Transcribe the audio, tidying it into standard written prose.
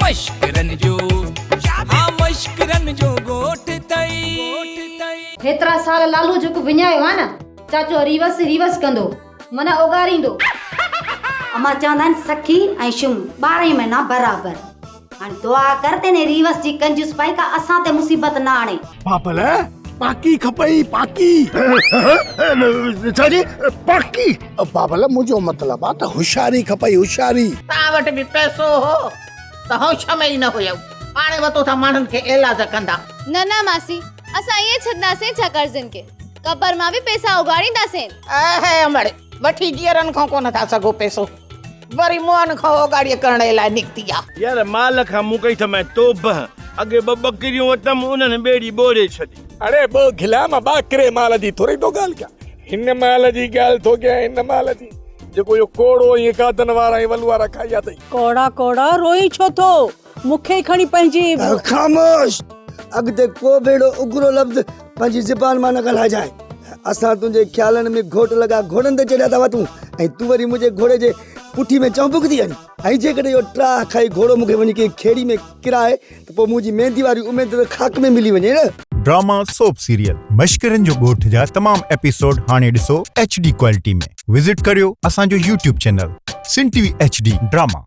مشڪرن جو ها مشڪرن جو ڳوٺ ٿئي. هيترا سال لالو جيڪو وڃايو آ نه چاچو ريوس ريوس ڪندو معنيٰ اوڳاريندو. امان چوندا آهن سکي ۽ شوم 12 ئي مهينا برابر. هاڻي دعا ڪر ته انهي ريوس جي ڪنجوس پائي ڪا اسان تي مصيبت نه آڻي. بابل پاڪي کپئي پاڪي. ڇا جي پاڪي؟ بابل منهنجو مطلب آ ته هوشياري کپئي هوشياري. توهان وٽ به پئسو هو ته هوش ۾ ئي نه هيو. پاڻ وتو ٿا ماڻهن کي ايلاز ڪندا. نه نه ماسي اسان ائين ڇڏنداسين ڇا قرضين کي قبر مان به پئسا اوڳاڙينداسين. اهي امڙ وٺي جيئرن کان ڪونه ٿا سگهو پئسو وري موئن کان اوڳاڙيء ڪرڻ لاء نڪتي آ. يار مال کان مون ڪئي ٿمين توبهه، اڳي ٻه ٻڪريون ورتم انهن ٻيڙي ٻوڙي ڇڏي. اڙي ٻه گلا مان ٻاڪري مال جي ٿوري ٿو ڳالهه ڪيان، هن مال جي ڳالهه ٿو ڪيان هن مال جي، جيڪو اهو ڪوڙو ۽ کاڌن وارا ۽ ولو وارا کائي ويا اٿئي. ڪوڙا ڪوڙا روئين ڇو ٿو؟ مون کي ئي کڻي پنهنجي. خاموش! اڳتي ڪو به اهڙو اگرو لفظ پنهنجي زبان مان نه ڳالهائجانء. اسان تنهنجي خيالن ۾ گهوٽ لڳا گهوڙن تي چڙهيا ٿا وتون ۽ تون وري منهنجي گهوڙي جي پٺي ۾ چهنبڪ ٿي هڻين. ۽ جيڪڏهن اهو ٽاهه کائي گهوڙو مون کي وڃي ڪنهن کيڙي ۾ ڪرائي ته پوء منهنجي ميندي واري اميد ته خاڪ ۾ ملي وڃي نه. ڊراما سوپ سيريل مشڪرين جو ڳوٺ جا تمام ايپيسوڊ هاڻي ڏسو ايڇ ڊي ڪوالٽي ۾ وزٽ ڪريو اسان جو YouTube channel Sindh T V H D drama.